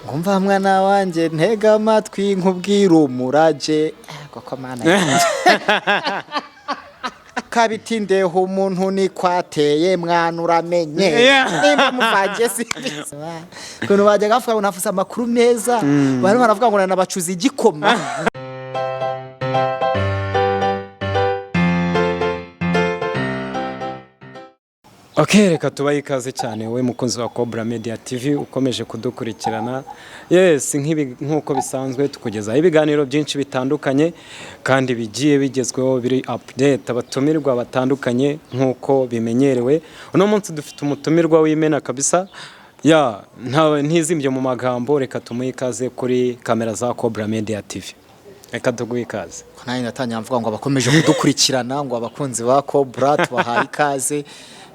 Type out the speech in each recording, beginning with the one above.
Ngumva mwana wanjye, ntega amatwi nkubwira umurage. Ah, koko Mana yanjye. Kabitindeho umuntu niko ateye, mwana, uramenye. Nimba muvangiye simbizi. Ukuntu bajyaga bavuga ngo navuze amakuru meza, bari baravuga ngo nanabacuza igikoma. Ok, reka tubahe ikaze cyane wowe mukunzi wa Cobra Media TV ukomeje kudukurikirana. Yes, nk'uko bisanzwe tukugezaho ibiganiro byinshi bitandukanye kandi bigiye bigezweho, biri update, abatumirwa batandukanye nk'uko bimenyerewe. Uno munsi dufite umutumirwa w'imena kabisa. Ya, ntizimbye mu magambo, reka tumuhe ikaze kuri kamera za Cobra Media TV. Reka tuguhe ikaze. Nanjye natangira mvuga ngo abakomeje kudukurikirana, ngo abakunzi ba Cobra, tubahaye ikaze.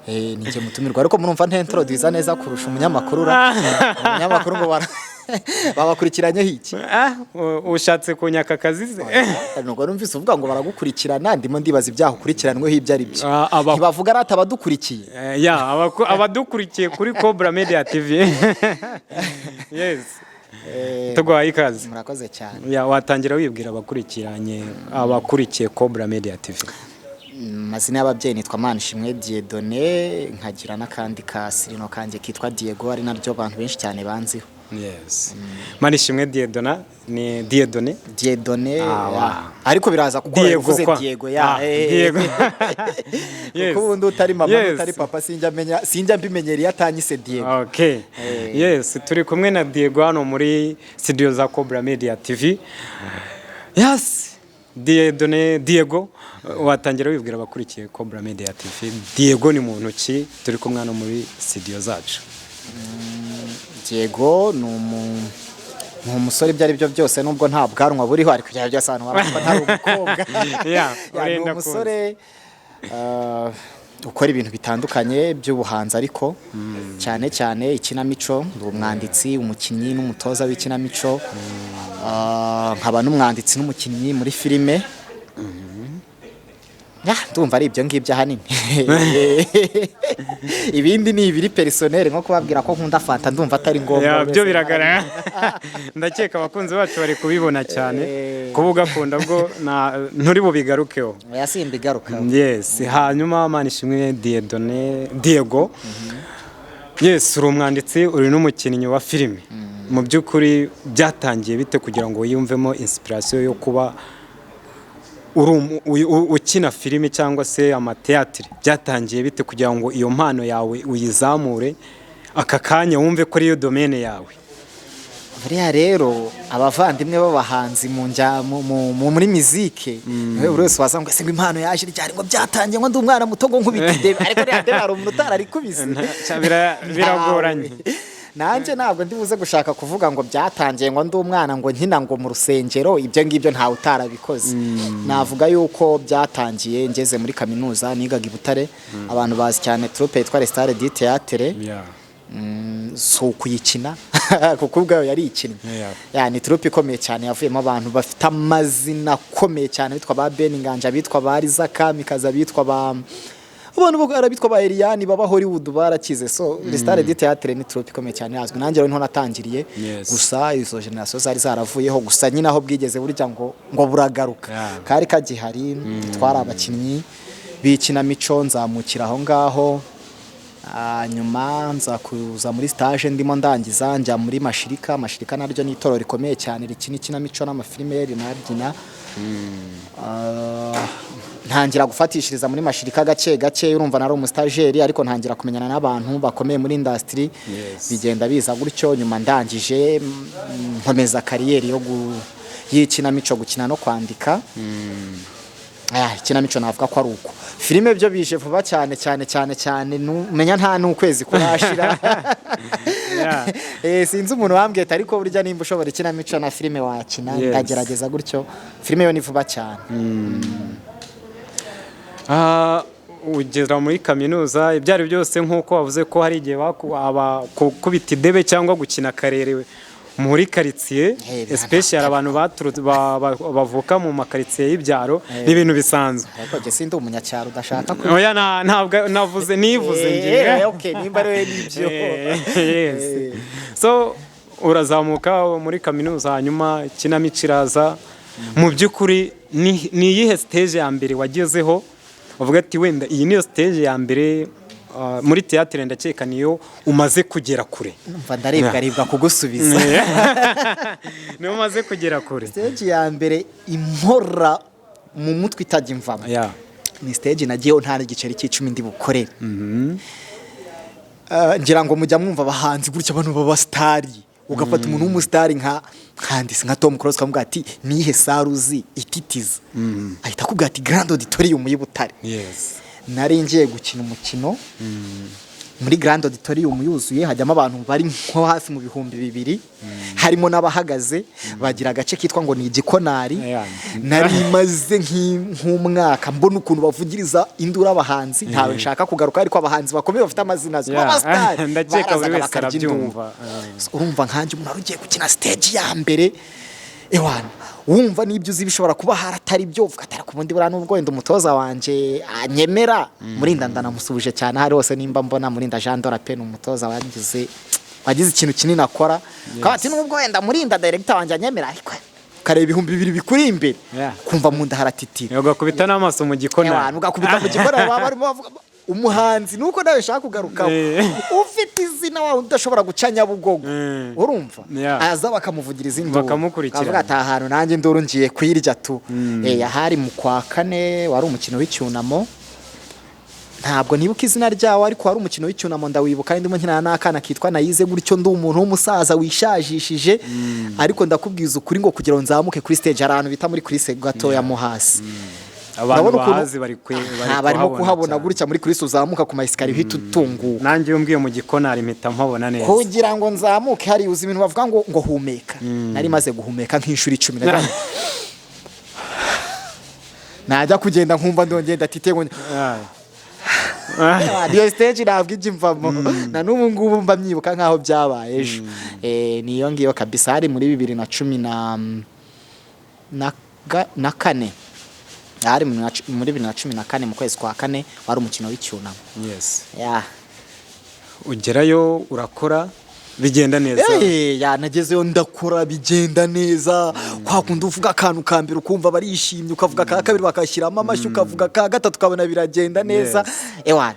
Ni njye mutumirwa, ariko murumva ntintroduza neza kurusha umunyamakuru ra? Umunyamakuru ngo babakurikiranyeho iki? Ah, ushatse kunyaka akazi se? Nubwo numvise uvuga ngo baragukurikirana, ndimo ndibaza ibyaha ukurikiranweho ibyo ari byo. Ah, Ntibavuga rata abadukurikiye. Ya, abadukurikiye kuri Cobra Media TV. Yes. Tuguhaye ikaze. Murakoze cyane. Ya, watangira wibwira abakurikiranye, abakurikiye Cobra Media TV. Amazina y'ababyeyi nitwa Manishimwe Dieudonné, nkagira n'akandi ka surnom kanjye kitwa Diego, ari naryo abantu benshi cyane banziho. Yes. Manishimwe Dieudonné ni Dieudonné. Dieudonné. Ah, Ya. wow. Ariko biraza kuko Diego uvuze kwa. Diego ya. Ah, Diego. Yes. Kuko ubundi utari mama n'utari papa sinjya menya, sinjya mbimenyera iyo atanyise Diego. Okay. Yes, turi kumwe na Diego hano muri studio za Cobra Media TV. Yes. Dieudonné Diego, watangira wibwira abakurikiye Cobra Media TV. Diego ni muntu ki turi kumwe hano muri studio zacu? Diego ni umusore ibyo ari byo byose, nubwo nta bwanwa buriho, ariko ibyo ari byo byose abantu baravuga ko atari umukobwa. Yeah, Ya, ni urenda. umusore ukora ibintu bitandukanye by'ubuhanzi, ariko cyane cyane ikinamico. Ndi umwanditsi, umukinnyi n'umutoza w'ikinamico. Nkaba n'umwanditsi n'umukinnyi muri filime. Ya, ndumva ari ibyo ngibyo ahanini. Ibindi ni ibiri personnel, nko kubabwira ko nkunda fanta, ndumva atari ngombwa. Ya, Buri byo wese. biragaragara, ndakeka abakunzi bacu bari kubibona cyane. Kuba ugakunda bwo nturi bubigarukeho. Oya, simbigaruka. Yes. Hanyuma Manishimwe Dieudonné Diego, yes, uri umwanditsi, uri n'umukinnyi wa filime. Mu by'ukuri byatangiye bite kugira ngo wiyumvemo inspiration yo kuba uri ukina filime cyangwa se amateatire? Byatangiye bite kugira ngo iyo mpano yawe uyizamure aka kanya, wumve ko ariyo domaine yawe? Buriya rero abavandimwe b'abahanzi mu njya muri mizike, niwe buri wese waza ngo ese ngo impano yaje ryari, ngo byatangiye ngo ndi umwana muto, ngo nkubite idebe, ariko ririya debe hari umuntu utararikubise? Biragoranye. Nanjye ntabwo ndi buze gushaka kuvuga ngo byatangiye ngo ndi umwana, ngo nkina ngo mu rusengero. Ibyo ngibyo ntawe utarabikoze. Navuga yuko byatangiye ngeze muri kaminuza, nigaga i Butare. Abantu bazi cyane troupe yitwa Les Stars du Théâtre. Si ukuyikina kuko ubwayo yari ikinnye. Ya, ni troupe ikomeye cyane yavuyemo abantu bafite amazina akomeye cyane, bitwa ba Ben Nganja, bitwa ba Liza Kamikazi, abitwa ba abantu abitwa ba Eliane baba Hollywood barakize. So Les Stars du Théâtre ni troupe ikomeye cyane yazwi, nanjye rero niho natangiriye. Gusa izo generation zari zaravuyeho, gusa nyine aho bwigeze burya ngo buragaruka. Kari kagihari, twari abakinnyi b'ikinamico, nzamukira aho ngaho. Nyuma nza kuza muri stage, ndimo ndangiza, njya muri Mashirika. Mashirika naryo ni itorero rikomeye cyane rikina ikinamico n'amafilime, rinabyina. Ntangira gufatishiriza muri Mashirika gake gake. Urumva nari umusitageri, ariko ntangira kumenyana n'abantu bakomeye muri industry. Bigenda biza gutyo. Nyuma ndangije, nkomeza carrière yo y'ikinamico, gukina no kwandika. Ikinamico navuga ko ari uko. Filime byo bije vuba cyane cyane cyane cyane, menya nta n'ukwezi kurashira. Sinzi umuntu wambwiye ati ariko burya nimba ushobora ikinamico na filime wakina. Ndagerageza gutyo. Filime yo ni vuba cyane. Ugera muri kaminuza, ibyo ari byose nk'uko wavuze ko hari igihe gukubita idebe cyangwa gukina karere muri karitsiye, especially abantu baturutse bavuka mu makaritsiye y'ibyaro, ni ibintu bisanzwe. Ariko jye sindi umunyacyaro, udashaka ko Oya, ntabwo navuze, nivuze ngiye. Okay, nimba ari we nibyo. Yes. So Urazamuka muri kaminuza, hanyuma ikinamico iraza. Mu by'ukuri ni iyihe stage ya mbere wagezeho uvuga ati: "Wenda iyi niyo stage ya mbere muri théâtre, ndakeka niyo umaze kugera kure"? Numva ndaribwaribwa kugusubiza. Niyo umaze kugera kure. Stage ya mbere impora mu mutwe itajya imvamo ni stage nagiyeho nta n'igiceri cy'icumi ndi bukorere. Ngira ngo mujya mwumva abahanzi gutya, abantu b'abasitari, ugafata umuntu w'umusitari nka nkandisi nka Tom Close, ukamubwira ati: "Niyihe salle uzi ititiza?" Ahita akubwira ati: "Grand Auditorium y'i Butare." Nari ngiye gukina umukino muri Grand Auditorium yuzuye, hajyamo abantu bari nko hafi mu 2000, harimo n'abahagaze, bagira agace kitwa ngo ni igikonari. Nari maze nk'umwaka mbona ukuntu bavugiriza induru abahanzi. Ntawe nshaka kugaruka, ariko abahanzi bakomeye bafite amazina azwi b'abasitari Ndakeka buri barazaga wese bakarya induru. arabyumva. So, urumva nkanjye umuntu wari ugiye gukina stage ya mbere, ewana, wumva n'ibyo uzi bishobora kuba haratari byo, uvuga ati: "Ariko ubundi buriya nubwo wenda umutoza wanjye anyemera, Murinda, ndanamusuhuje cyane aho ari hose nimba mbona, Murinda Jean Dora pe, ni umutoza wagize ikintu kinini akora." Ukaba ati: "Nubwo wenda Murinda director wanjye anyemera," ariko ukareba 2000 bikuri imbere, kumva mu nda haratitira. Ugakubita n'amaso mu gikonari. Ewana, ugakubita mu gikonari, baba barimo bavuga umuhanzi nuko nawe nshaka kugarukaho, ufite izina wawe udashobora guca Nyabugogo, urumva aza bakamuvugiriza induru, Bakamukurikirana. akavuga ati: "Aha hantu nanjye induru ngiye kuyirya tu." Ahari mu kwa kane, wari umukino w'icyunamo, ntabwo nibuka izina ryawo, ariko wari umukino w'icyunamo, ndawibuka. Ndimo nkinana n'akana kitwa Nayize gutyo, ndi umuntu w'umusaza wishajishije, ariko ndakubwiza ukuri ngo kugira ngo nzamuke kuri stage, hari ahantu bita muri kulisse gatoya mo hasi. Abantu Urabona ukuntu- bahazi bari Aha, barimo kuhabona cyane. gutya muri kulisse, uzamuka ku ma escalier uhita utunguka. Nanjye iyo umbwiye mu gikonari mpita mpabona neza. Kugira ngo nzamuke hari uzi ibintu bavuga ngo humeka, nari maze guhumeka nk'inshuro 10. Nagira ngo najya kugenda nkumva ndongera ndatite ngo niyo stage ntabwo ijya imvamo na n'ubu ngubu, mba myibuka nk'aho byabaye ejo. Niyo ngiyo kabisa, hari muri bibiri na cumi na kane, hari muri 2014 mu kwezi kwa kane, wari umukino w'icyunamo. Yeah. Ugerayo urakora, bigenda neza. Ya, nagezeyo ndakora, bigenda neza. Kwa kundi uvuga akantu ka mbere ukumva barishimye, ukavuga aka kabiri bakashyiramo amashyi, ukavuga aka gatatu ukabona biragenda neza. Ewana,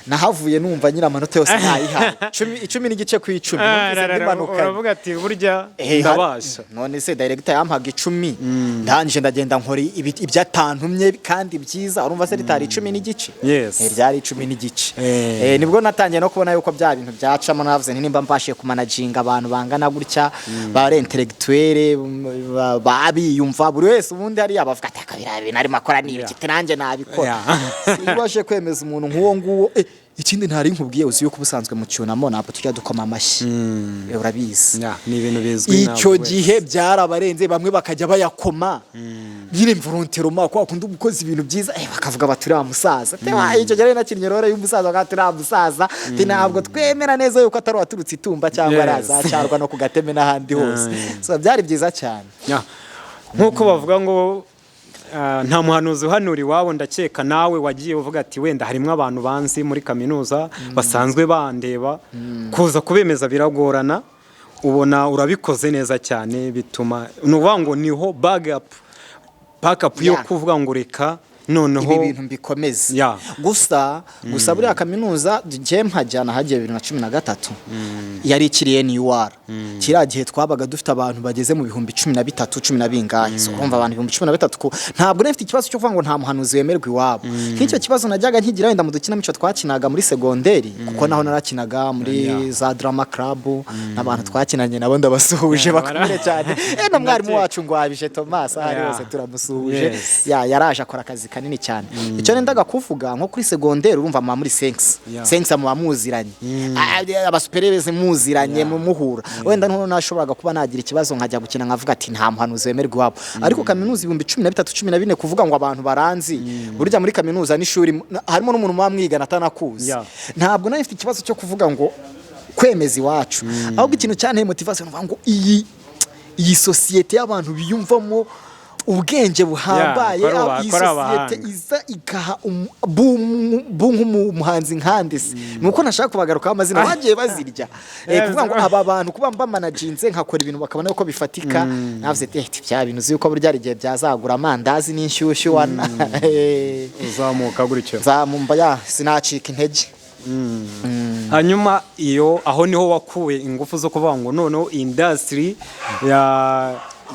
nahavuye numva nyiri amanota yose ntayihaye, 10.5 ku 10. Numvise ndimanukanye. Uravuga ati: "Burya ndabasha." None se director yampaga 10, ndangije ndagenda nkora ibyo atantumye kandi byiza, urumva se ritari 10.5? Ryari 10.5. Nibwo natangiye no kubona yuko bya bintu byacamo. Navuze nti: "Nimba mbashije kumanaginga abantu bangana gutya, ba intellectuel, babiyumva buri wese, ubundi hariya bavuga ati: 'Akabira bintu arimo akora ni ibiki?' Nanjye nabikora." Iyo ubashije kwemeza umuntu nk'uwo nguwo. Ikindi ntari nkubwiye, uzi yuko ubusanzwe mu cyunamo ntabwo tujya dukoma amashyi? Urabizi. Yeah, ni ibintu bizwi na Icyo buri wese. gihe byarabarenze, bamwe bakajya bayakoma nyine volontairement, kwa kundi uba ukoze ibintu byiza, bakavuga bati: "Uriya musaza." Tewa, icyo gihe nakinnye role y'umusaza, bakavuga ati: "Uriya musaza," ati: "Ntabwo twemera neza yuko atari uwaturutse itumba cyangwa ari azacyarwa no ku Gateme n'ahandi hose." So byari byiza cyane. Yeah. Nk'uko bavuga ngo nta muhanuzi uhanura iwabo, ndakeka nawe wagiye uvuga ati: "Wenda harimo abantu banzi muri kaminuza basanzwe bandeba, kuza kubemeza biragorana." Ubona urabikoze neza cyane, bituma ni ukuvuga ngo niho backup yo kuvuga ngo reka noneho ibi bintu mbikomeze. Gusa buriya kaminuza njye mpajyana hagiye 2013, yari ikiri NUR. Kiriya gihe twabaga dufite abantu bageze mu 13,000, cumi na bingahe. So urumva abantu 13,000 ntabwo nari mfite ikibazo cyo kuvuga ngo nta muhanuzi wemerwa iwabo. Nk'icyo kibazo najyaga nkigira wenda mu dukinamico twakinaga muri segonderi, kuko naho narakinaga muri za drama club, n'abantu twakinanye nabo ndabasuhuje, bakomere cyane. Na mwarimu wacu Ngwabije Thomas aho ari hose turamusuhuje. Ya, yaraje akora akazi kanini cyane. Icyo nendaga kuvuga, nko kuri segonderi urumva muba muri senkisi, senkisi muba muziranye, abasuperereze muziranye, muhura. Wenda nto nashoboraga kuba nagira ikibazo nkajya gukina nkavuga ati: "Nta muhanuzi wemerwa iwabo." Ariko kaminuza 13,000, 14, kuvuga ngo abantu baranzi, burya muri kaminuza n'ishuri harimo n'umuntu muba mwigana atanakuzi. Ntabwo nari mfite ikibazo cyo kuvuga ngo kwemeza iwacu, ahubwo ikintu cyanteye motivation ni ukuvuga ngo iyi sosiyete y'abantu biyumvamo Ubwenge buhambaye. Yeah, ko ari Iyi ko ari sosiyete abahanga. iza igaha boom nk'umuhanzi nkandese, ni uko ntashaka kubagarukaho amazina bagiye bazirya. Kuvuga ngo aba bantu kuba mbamanaginze, nkakora ibintu bakabona ko bifatika, navuze ati: "Bya bintu uzi yuko burya hari igihe byazagura amandazi n'inshyushyu wana." Uzamuka gutyo. Nzamumba ya sinacika intege. Hanyuma iyo aho niho wakuye ingufu zo kuvuga ngo noneho industry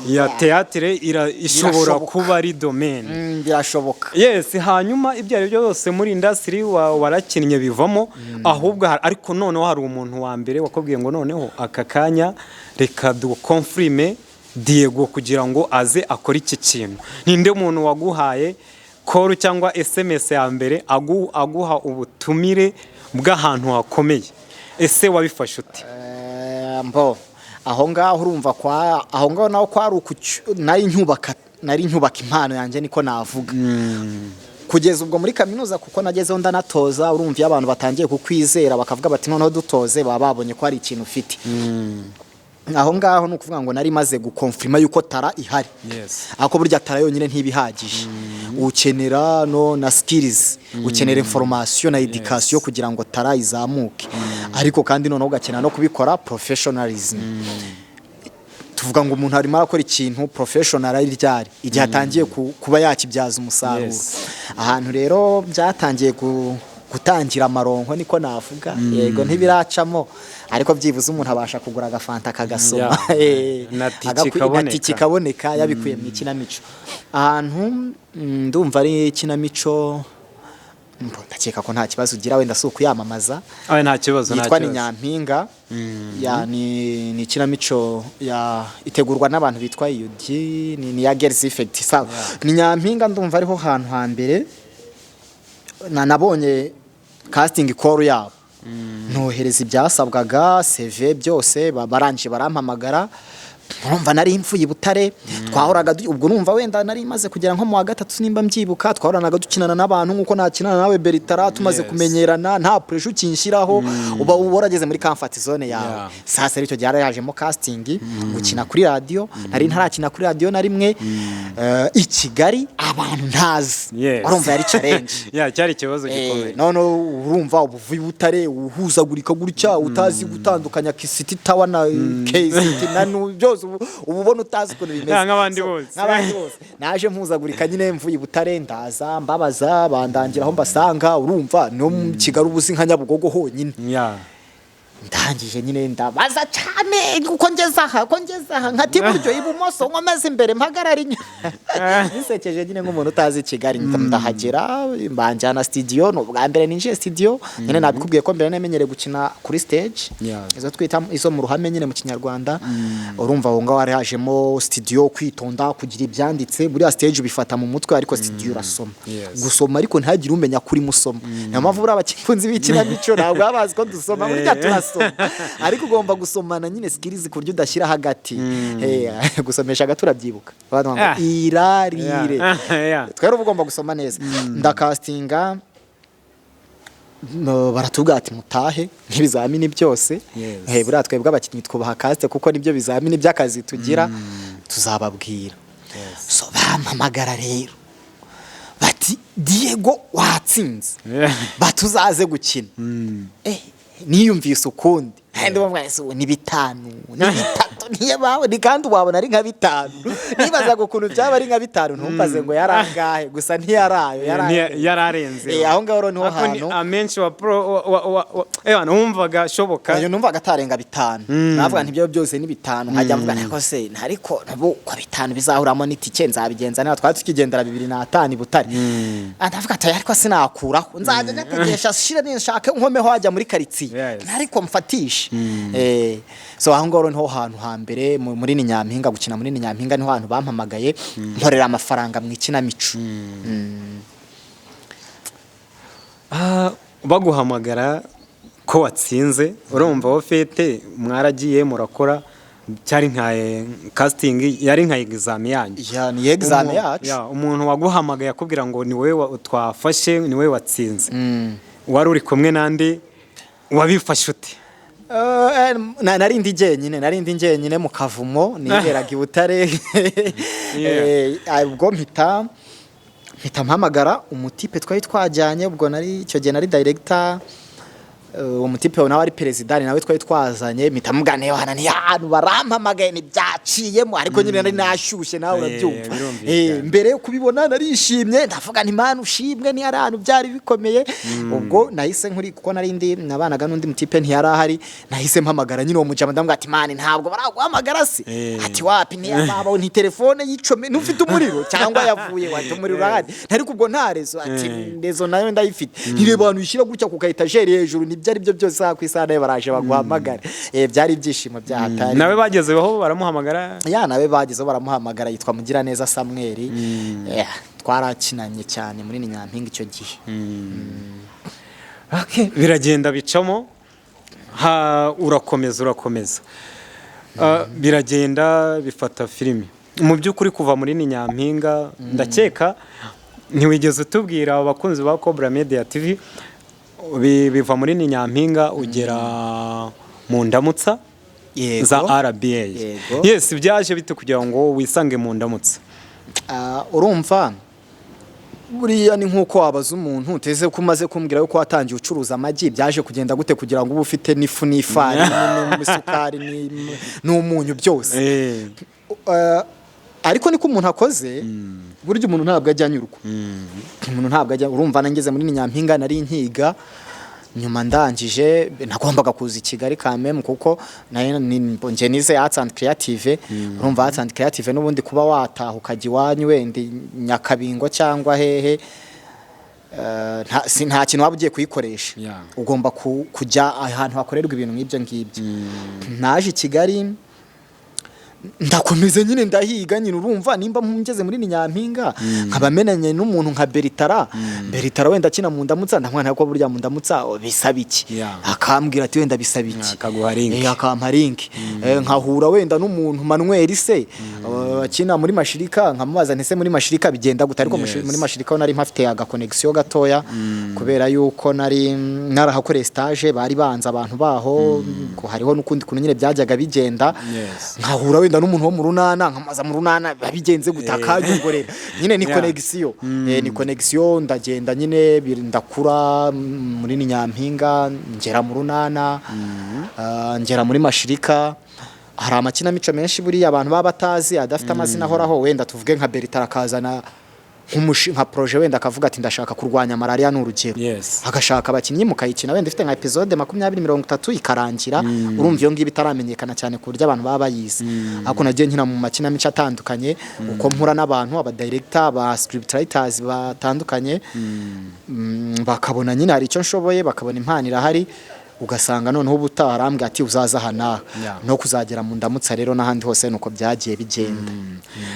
ya théâtre ishobora Birashoboka. kuba ari domaine. Birashoboka. Yes, hanyuma ibyo ari byo byose muri industry warakinnye bivamo, ahubwo ariko noneho hari umuntu wa mbere wakubwiye ngo noneho aka kanya reka duconfirme Diego kugira ngo aze akore iki kintu. Ninde muntu waguhaye call cyangwa SMS ya mbere aguha ubutumire bw'ahantu hakomeye? Ese wabifashe ute? Mbo aho ngaho urumva kwa aho ngaho naho kwari nari nyubaka impano yanjye, niko navuga, kugeza ubwo muri kaminuza, kuko nagezeho ndanatoza. Urumva iyo abantu batangiye kukwizera bakavuga bati noneho dutoze, baba babonye ko hari ikintu ufite. Aho ngaho ni ukuvuga ngo nari maze guconfirma yuko talent ihari, ariko burya talent yonyine ntibihagije, ukenera no na skills, ukenera information na education kugira ngo talent izamuke, ariko kandi noneho ugakenera no kubikora professionalism. Tuvuga ngo umuntu arimo arakora ikintu professional ari ryari? Igihe atangiye kuba yakibyaza umusaruro. Ahantu rero byatangiye gutangira amaronko, niko navuga, yego ntibiracamo, ariko byibuze umuntu abasha kugura agafanta akagasoma. Na tike na ikaboneka. tike ikaboneka yabikuye mu ikinamico. Ahantu ndumva ari ikinamico, ndakeka ko nta kibazo ugira, wenda si ukuyamamaza. Aye, nta kibazo, nta Yitwa ni kibazo. Nyampinga ya ni ikinamico ya itegurwa n'abantu bitwa Yudi, ni ya Girls Effect. Sawa, ni Nyampinga. Ndumva ariho hantu hambere na nabonye casting call yabo, nohereza ibyasabwaga, CV byose, barangije barampamagara. Urumva nari mvuye i Butare, twahoraga ubwo numva wenda nari maze kugera nko mu wa gatatu nimba mbyibuka, twahoranaga dukinana n'abantu nk'uko nakinana nawe Beritara, tumaze kumenyerana, nta pressure ukinshyiraho, uba warageze muri comfort zone yawe. Sasa rero icyo gihe hari hajemo casting gukina kuri radiyo, nari ntarakina kuri radiyo na rimwe, i Kigali abantu ntazi. Urumva yari challenge. Yeah, cyari ikibazo gikomeye. None urumva ubuvuye i Butare uhuzagurika gutya, utazi gutandukanya City Tower na KCT na byose, ubu ubona utazi ukuntu bimeze. Yeah, nk'abandi So, bose. Nk'abandi bose naje mpuzagurika nyine, mvuye i Butare ndaza mbabaza, bandangira aho mbasanga. Urumva no mu Kigali ubu uzi nka Nyabugogo honyine. Ndangije nyine ndabaza cyane uko ngeze aha, uko ngeze aha, nkata iburyo, ibumoso, nkomeze imbere, mpagarara inyuma, bisekeje nyine nk'umuntu utazi Kigali. Ndahagera mbanjyana studio. Ni ubwa mbere ninjiye studio nyine. Nabikubwiye ko mbere namenyereye gukina kuri stage, izo twita izo mu ruhame nyine mu Kinyarwanda. Urumva aho ngaho hari hajemo studio, kwitonda, kugira ibyanditse. Buriya stage ubifata mu mutwe, ariko studio urasoma. Gusoma ariko ntihagire umenya ko urimo usoma. Niyo mpamvu buriya abakunzi b'ikinamico ntabwo baba bazi ko dusoma. Burya turasoma, ariko ugomba gusomana nyine skills ku buryo udashyira hagati. Gusomesha hagati urabyibuka. Bavuga ngo irarire. Twari uba ugomba gusoma neza. Ndacastinga, no, baratubwira ati mutahe nk'ibizamini byose. Buriya twebwe abakinnyi twubaha cast kuko nibyo bizamini by'akazi tugira, tuzababwira. So bampamagara rero bati: "Diego watsinze, batuzaze gukina." Niyumvise ukundi. Ndumva ese ubu ni bitanu, ni bitatu, niyo bawe ni kandi wabona ari nka bitanu. Nibazaga ukuntu byaba ari nka bitanu, ntumbaze ngo yarangahe, gusa ntiyarayo yaraye. Yararenze. Aho ngaho rero niho Ariko ni hantu amenshi wa pro wa wumvaga ashoboka. Ayo numvaga atarenga bitanu. Navuga nti ibyo byose ni bitanu, nkajya mvuga ntabwo se ariko nabo ko bitanu bizahuramo n'itike nzabigenza niba twari tukigendera 2.5 i Butare. Ndavuga ati ariko sinakuraho, nzajya nyategesha shire ninshake nkomeho hajya muri karitsiye, ariko mfatishe. So aho ngaho niho hantu hambere muri ni Nyampinga, gukina muri ni Nyampinga niho hantu bampamagaye nkorera amafaranga mu ikinamico. Baguhamagara ko watsinze, urumva wowe fete mwaragiye murakora, cyari nka casting, yari nka exam yanyu. Ya, ni exam yacu. Ya, umuntu waguhamagaye akubwira ngo ni wowe twafashe, ni wowe watsinze, wari uri kumwe n'andi, wabifashe ute? Nari ndi jyenyine mu Kavumo, niberaga i Butare. Ubwo mpita mpamagara umutipe twari twajyanye. Ubwo nari, icyo gihe nari director, uwo mutipe nawe ari perezida, ni nawe twari twazanye. Mpita mugana wana ni ahantu barampamagaye, ntibyaciyemo, ariko nyine nari nashyushye, nawe urabyumva. Birumvikana. Mbere yo kubibona narishimye, ndavuga nti: "Mana ushimwe." Ni ari ahantu byari bikomeye. Ubwo nahise nkuri, kuko nari ndi nabanaga n'undi mutipe, ntiyari ahari. Nahise mpamagara nyine uwo mujama, ndamubwira ati: "Man, ntabwo baraguhamagara se?" Ati: "Wapi, ntiyababa, ni telefone yicome, ntufite umuriro cyangwa yavuye?" Wati: "Umuriro urahari." Ariko ubwo nta réseau. Ati: "Réseau nayo ndayifite." Ntireba ahantu uyishyira gutya ku ka étagère hejuru, nibyo ari byo byose, ku isaha nayo baraje baguhamagare. Byari ibyishimo bya hatari. Nawe bagezeho baramuhamagara? Ya, nawe bagezeho baramuhamagara, yitwa Mugiraneza Samuel. Twarakinanye cyane muri ni Nyampinga icyo gihe. Okay, biragenda bicamo, ha, urakomeza urakomeza. Biragenda bifata filimi. Mu by'ukuri kuva muri ni Nyampinga, ndakeka ntiwigeze utubwira abakunzi ba Cobra Media TV, biva muri ni Nyampinga ugera mu Ndamutsa za RBA. Yego. Yes, byaje bite kugira ngo wisange mu Ndamutsa? Urumva buriya ni nk'uko wabaza umuntu uteze ko umaze kumbwira yuko watangiye ucuruza amagi, byaje kugenda gute kugira ngo ube ufite n'ifu n'ifarini n'isukari n'umunyu byose? Ariko niko umuntu akoze, burya umuntu ntabwo ajya anyurwa, umuntu ntabwo ajya. Urumva nangeze muri Nyampinga nari nkiga, nyuma ndangije nagombaga kuza i Kigali kameme, kuko njye nize Arts and Creative. Urumva Arts and Creative n'ubundi kuba wataha ukajya iwanyu wenda i Nyakabingo cyangwa hehe, nta kintu waba ugiye kuyikoresha. Ugomba kujya ahantu hakorerwa ibintu nk'ibyo ngibyo. Naje i Kigali, ndakomeza nyine ndahiga nyine. Urumva nimba ngeze muri ni Nyampinga, nkaba menanye n'umuntu nka Beritara, Beritara wenda akina mu Ndamutsa, ndamwana ko burya mu Ndamutsa, oh, bisaba iki? Akambwira ati: "Wenda bisaba iki?" Akaguha link. Akampa link. Nkahura wenda n'umuntu Manuel se, akina muri Mashirika, nkamubaza nti: "Se muri Mashirika bigenda gute?" Ariko muri Mashirika ho nari mpafite aga connection gatoya, kubera yuko nari narahakoreye stage, bari banze abantu baho, ko hariho n'ukundi kuntu nyine byajyaga bigenda. Nkahura wenda n'umuntu wo mu Runana, nkamaza mu Runana babigenze gute, akanyongorera nyine. Ni connection. Ni connection. Ndagenda nyine ndakura muri ni Nyampinga, ngera mu Runana, ngera muri Mashirika. Hari amakinamico menshi buriya abantu baba batazi, adafite amazina ahoraho. Wenda tuvuge nka Bertrand akazana nka projet, wenda akavuga ati: "Ndashaka kurwanya malaria," ni urugero. Agashaka abakinnyi, mukayikina, wenda ifite nka episode 20, 30, ikarangira. Urumva iyo ngiyo itaramenyekana cyane ku buryo abantu baba bayizi. Ariko nagiye nkina mu makinamico atandukanye, uko mpura n'abantu, aba director, aba script writers batandukanye, bakabona nyine hari icyo nshoboye, bakabona impano irahari, ugasanga noneho ubutaha arambwira ati: "Uzaza aha n'aha." No kuzagera mu Ndamutsa rero n'ahandi hose nuko byagiye bigenda.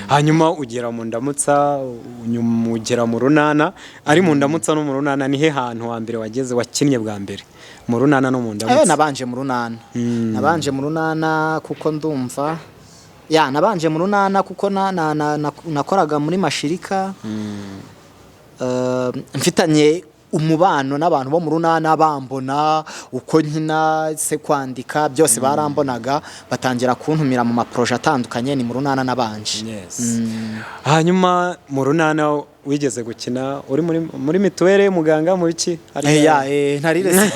Hanyuma ugera mu Ndamutsa, nyuma ugera mu Runana. Ari mu Ndamutsa no mu Runana, nihe hantu hambere wageze, wakinnye bwa mbere, mu Runana no mu Ndamutsa? Nabanje mu Runana. Nabanje mu Runana kuko ndumva, ya, nabanje mu Runana kuko nakoraga muri Mashirika. Mfitanye umubano n'abantu bo mu Runana, bambona uko nkina se, kwandika byose barambonaga, batangira kuntumira mu ma projets atandukanye. Ni mu Runana nabanje. Yes. Hanyuma mu Runana wigeze gukina uri muri mituweli, muganga, mu biki? Ya, ntarire se.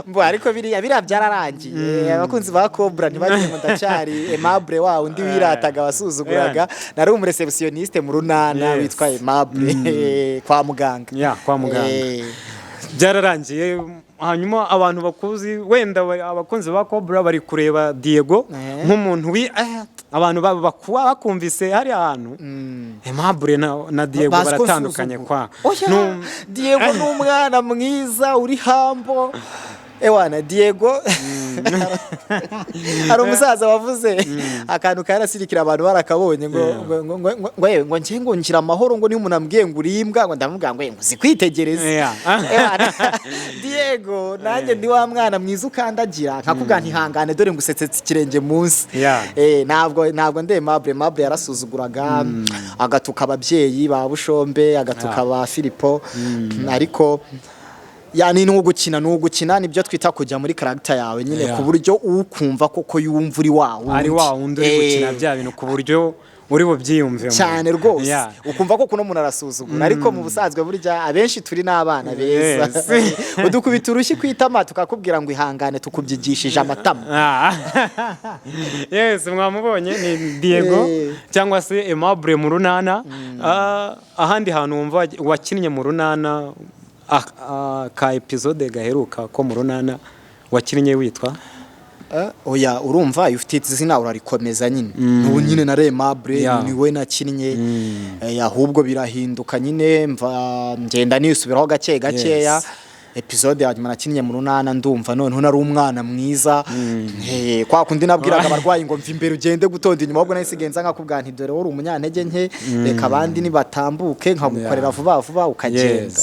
Mbo ariko biriya byararangiye. Abakunzi ba Cobra ntibagire ngo ndacyari Aimable wa undi wirataga, wasuzuguraga. Nari umu réceptionniste mu Runana witwa Aimable kwa muganga. Ya, kwa muganga. Byararangiye. Hanyuma abantu bakuzi wenda abakunzi ba Cobra bari kureba Diego nk'umuntu wi abantu bakuba bakumvise hari ahantu Aimable na Diego Bazi ko baratandukanye nsuzugura. kwa Oya, Diego ni umwana mwiza uri humble. Ewana, Diego, hari umusaza wavuze akantu karasirikira, abantu barakabonye, ngo ngo ngo ngo ngo yewe, ngo njye ngo ngira amahoro, ngo niyo umuntu ambwiye ngo uri imbwa, ngo ndamubwira ngo: "Ngo uzi kwitegereza." Ewana, Diego nanjye ndi wa mwana mwiza ukandagira nkakubwira ntihangane, dore ngusetsetse ikirenge munsi. Ntabwo ndi Aimable. Aimable yarasuzuguraga, agatuka ababyeyi ba Bushombe, agatuka ba Filipo, ariko Ya, ni ugukina, nibyo twita kujya muri character yawe nyine, ku buryo ukumva koko yumva uri wa wundi. Ari wa wundi uri gukina bya bintu, ku buryo uri bubyiyumvemo. Cyane rwose. Ukumva ko kuno umuntu arasuzugura, ariko mu busanzwe burya abenshi turi n'abana beza. Udukubita urushyi ku itama, tukakubwira ngo ihangane, tukubyigishije amatama. Ah. Yes, mwamubonye, ni Diego cyangwa se Aimable mu Runana. Ah, ahandi hantu wumva wakinnye mu Runana, ka episode gaheruka ko mu Runana wakinnye witwa? Oya, urumva iyo ufite izina urarikomeza nyine. N'ubu nyine na Aimable ni we nakinnye. Ahubwo birahinduka nyine, mva ngenda nisubiraho gake gakeya. Episode ya nyuma nakinnye mu Runana, ndumva noneho nari umwana mwiza. Kwa kundi nabwiraga abarwayi ngo mva imbere ugende gutonda inyuma, ahubwo nahise ngenza nkakubwira nti dore uri umunyantege nke, reka abandi nibatambuke nkagukorera vuba vuba ukagenda.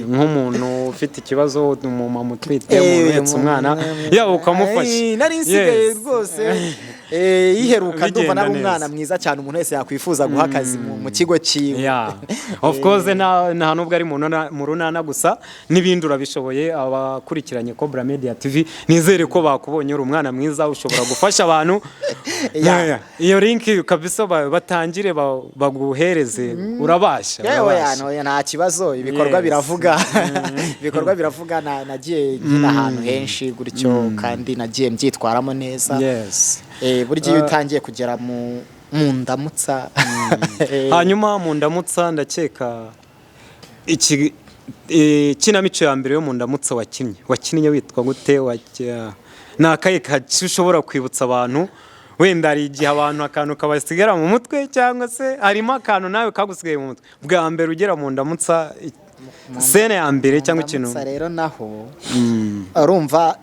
Nk'umuntu ufite ikibazo, umumama utwite, umuntu uhetse umwana, yaba ukamufasha. Nari nsigaye rwose iheruka ndumva Bigenda nari neza. umwana mwiza cyane, umuntu wese yakwifuza guha akazi mu kigo cyiwe. Yeah. Of course, nta nubwo ari mu Runana gusa, n'ibindi urabishoboye. Abakurikiranye Cobra Media TV nizere ko bakubonye uri umwana mwiza ushobora gufasha abantu. Yeah. Iyo link kabisa batangire baguhereze, urabasha. Yewe, Urabasha. Oya, nta kibazo, ibikorwa biravuga, ibikorwa biravuga. Nagiye nkina ahantu henshi gutyo kandi nagiye mbyitwaramo neza. Burya iyo utangiye kugera mu ndamutsa Hanyuma mu ndamutsa, ndakeka iki kinamico ya mbere yo mu ndamutsa wakinnye witwa gute? Ni akahe gace ushobora kwibutsa abantu? Wenda hari igihe abantu akantu kabasigara mu mutwe, cyangwa se harimo akantu nawe kagusigaye mu mutwe bwa mbere ugera mu ndamutsa, scène ya mbere cyangwa ikintu. Ndamutsa rero naho urumva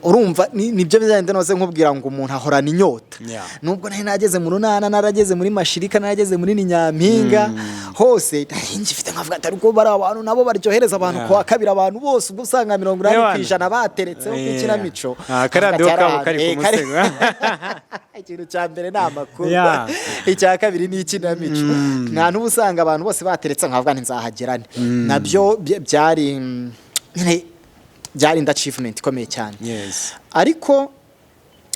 urumva nibyo bizagenda noze nkubwira ngo umuntu ahorana inyota. Nubwo nari nageze mu Runana, narageze muri Mashirika, narageze muri Nyampinga, hose nari ngifite nkavuga ati ariko bari abantu nabo baryohereza abantu kuwa kabiri, abantu bose ubwo usanga 80 ku ijana bateretseho ku ikinamico. Ah, kariya Nkavuga ati, kabo kari ku hari musego. Ikintu cya mbere ni amakuru, icya kabiri ni ikinamico. Nta n'ubu usanga abantu bose bateretse, nkavuga nti nzahagerane nabyo. Byari nyine, byari indi achievement ikomeye cyane. Ariko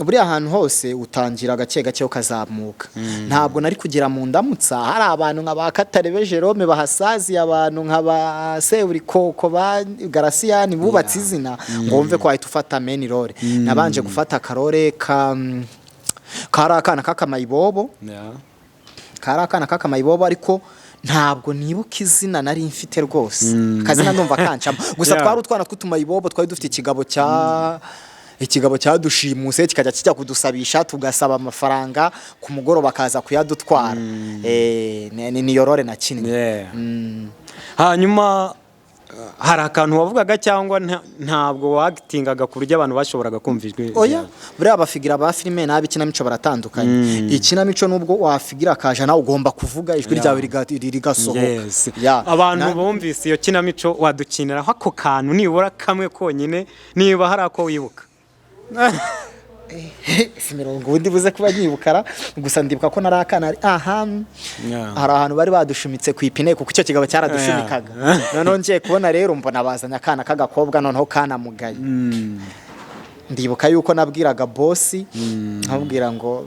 buriya ahantu hose utangira gake gake ukazamuka. Ntabwo nari kugera mu ndamutsa hari abantu nka ba Katarebe Jerome bahasaziye, abantu nka ba Seburikoko, ba Garasiyani bubatse izina, ngo wumve ko wahita ufata main role. Nabanje gufata akarore ka kari akana k'akamayibobo. Kari akana k'akamayibobo, ariko ntabwo nibuka izina nari mfite rwose. Akazina ndumva kancamo gusa. Twari utwana tw'utumayibobo, twari dufite ikigabo cya ikigabo cyadushimuse, kikajya kijya kudusabisha, tugasaba amafaranga, ku mugoroba akaza kuyadutwara. Ni yorore nakinnye. Hanyuma hari akantu wavugaga cyangwa ntabwo wagitingaga ku buryo abantu bashoboraga kumva ijwi Oya, ryawe? Buriya abafigira ba filime n'ab'ikinamico baratandukanye. Ikinamico nubwo wafigira akaja, nawe ugomba kuvuga ijwi ryawe rigasohoka. Abantu bumvise iyo kinamico, wadukiniraho ako kantu nibura kamwe konyine, niba hari ako wibuka? Si mirongo ubundi buze kuba nyibukara, gusa ndibuka ko nari akana aha. Hari ahantu bari badushumitse ku ipine, kuko icyo kigabo cyaradushumikaga. Noneho ngiye kubona rero mbona bazanye akana k'agakobwa, noneho kanamugaye. Ndibuka yuko nabwiraga bosi, nkabwira ngo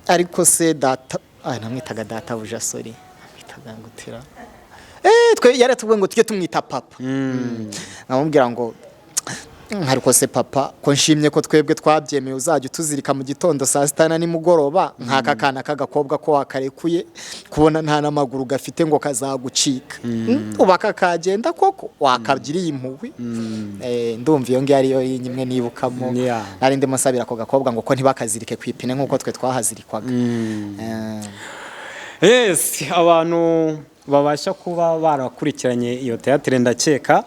ariko se data, namwitaga data buja, sorry, namwitaga ngutira, twe yaratubwiye ngo tujye tumwita papa. Nkamubwira ngo ariko se papa, ko nshimye ko twebwe twabyemeye, uzajya utuzirika mu gitondo, saa sita na nimugoroba, nk'aka kana k'agakobwa ko wakarekuye, kubona nta n'amaguru gafite ngo kazagucika? Uba kakagenda koko wakabyiriye impuhwe? Ndumva iyo ngiyo ariyo imwe nibukamo. Nari ndimo nsabira ako gakobwa ngo ko ntibakazirike ku ipine nk'uko twe twahazirikwaga. Yes, abantu babasha kuba barakurikiranye iyo teatire ndakeka